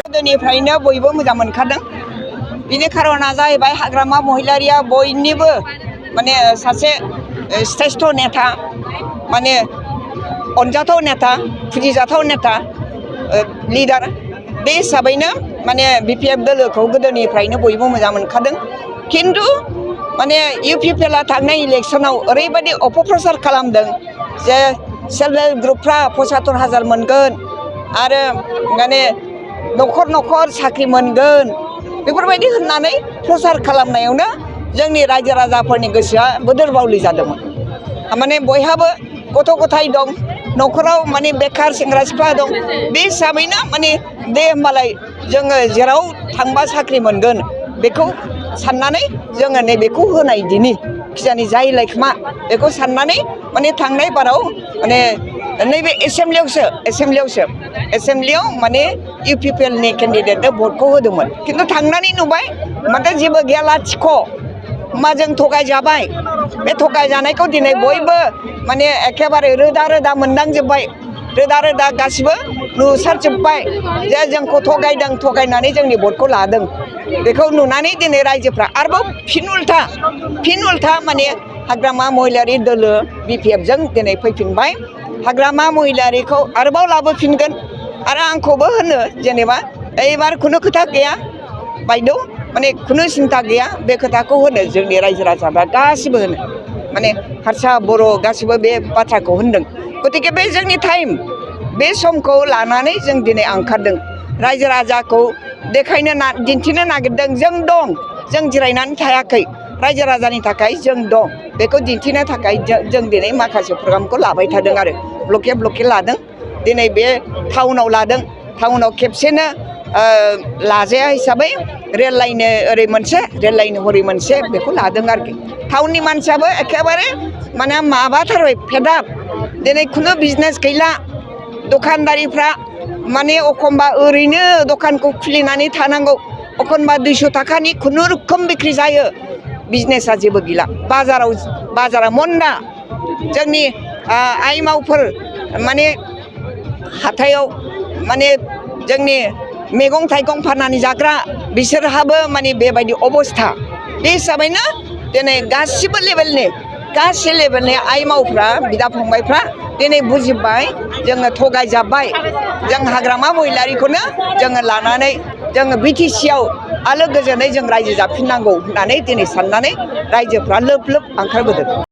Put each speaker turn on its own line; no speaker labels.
गोदोनिफ्रायनो बयबो मोजां मोनखादों बिनि खारना जाहैबाय हाग्रामा महिलारिया बयनिबो माने सासे श्रेष्ठ नेता माने अनजाथाव नेता फुजिजाथाव नेता लिडार बे हिसाबैनो माने बिपिएफ दोलोखौ गोदोनिफ्रायनो बयबो मोजां मोनखादों किन्तु माने इउपिपिएलआ थांनाय इलेक्शनाव ओरैबायदि अपप्रचार खालामदों जे सेल्फ हेल्प ग्रुपफ्रा 75,000 मोनगोन आरो माने न'खर न'खर साख्रि मोनगोन बेफोरबायदि होननानै प्रचार खालामनायावनो जोंनि रायजो राजाफोरनि गोसोआ बोदोर बावलि जादोंमोन माने बयहाबो गथ' गथाय दं न'खराव माने बेकार सेंग्रा सिख्ला दं बे हिसाबैनो माने दे होमबालाय जोङो जेराव थांबा साख्रि मोनगोन बेखौ साननानै जोङो नैबेखौ होनाय दिनि खिजानि जायलाय खोमा बेखौ साननानै माने थांनाय बाराव माने नैबे एसेम्ब्लियाव माने इउपिपिएलनि केन्डिडेटनो भटखौ होदोंमोन किन्तु थांनानै नुबाय माथो जेबो गैया लाथिख' मा जों थगायजाबाय बे थगायजानायखौ दिनै बयबो माने एखेबारे रोदा रोदा मोनदांजोब्बाय रोदा रोदा गासिबो नुसारजोब्बाय जे जोंखौ थगायदों थगायनानै जोंनि भटखौ लादों बेखौ नुनानै दिनै रायजोफ्रा आरोबाव फिन उल्था माने हाग्रामा महिलारि दोलो बिपिएफजों दिनै फैफिनबाय हाग्रामा महिलारिखौ आरोबाव लाबोफिनगोन आरो आंखौबो होनो जेनेबा एबार खुनु खोथा गैया बायद' माने खुनु सिन्था गैया बे खोथाखौ होनो जोंनि रायजो राजाफ्रा गासिबो होनो माने हारसा बर' गासिबो बे बाथ्राखौ होनदों गतिके बे जोंनि टाइम बे समखौ लानानै जों दिनै ओंखारदों रायजो राजाखौ देखायनो दिन्थिनो नागिरदों जों दं जों जिरायनानै थायाखै रायजो राजानि थाखाय जों दं बेखौ दिन्थिनो थाखाय जों दिनै माखासे प्रग्रामखौ लाबाय थादों आरो ब्लके लादों दिनै बे टाउनाव लादों टाउनाव खेबसेनो लाजाया हिसाबै रेल लाइन ओरै मोनसे रेल लाइन हरै मोनसे बेखौ लादों आरोखि टाउननि मानसियाबो एखेबारे माने माबाथारबाय फेदाब दिनै खुनु बिजनेस गैला दखानदारिफ्रा माने एखमबा ओरैनो दखानखौ खुलिनानै थानांगौ एखनबा 200 थाखानि खुनुरुखुम बिक्रि जायो बिजनेसा जेबो गैला बाजारा मन्दा जोंनि आइ मावफोर माने हाथायाव माने जोंनि मैगं थाइगं फाननानै जाग्रा बिसोरहाबो माने बेबायदि अबस्था बे हिसाबैनो दिनै गासिबो लेभेलनि आइ मावफ्रा बिदा फंबायफ्रा दिनै बुजिबाय जोङो थगायजाबाय जों हाग्रामा महिलारिखौनो जोङो लानानै जोङो बिटिसिआव आलो गोजोनै जों रायजो जाफिननांगौ होननानै दिनै साननानै रायजोफ्रा लोब लोब ओंखारबोदों।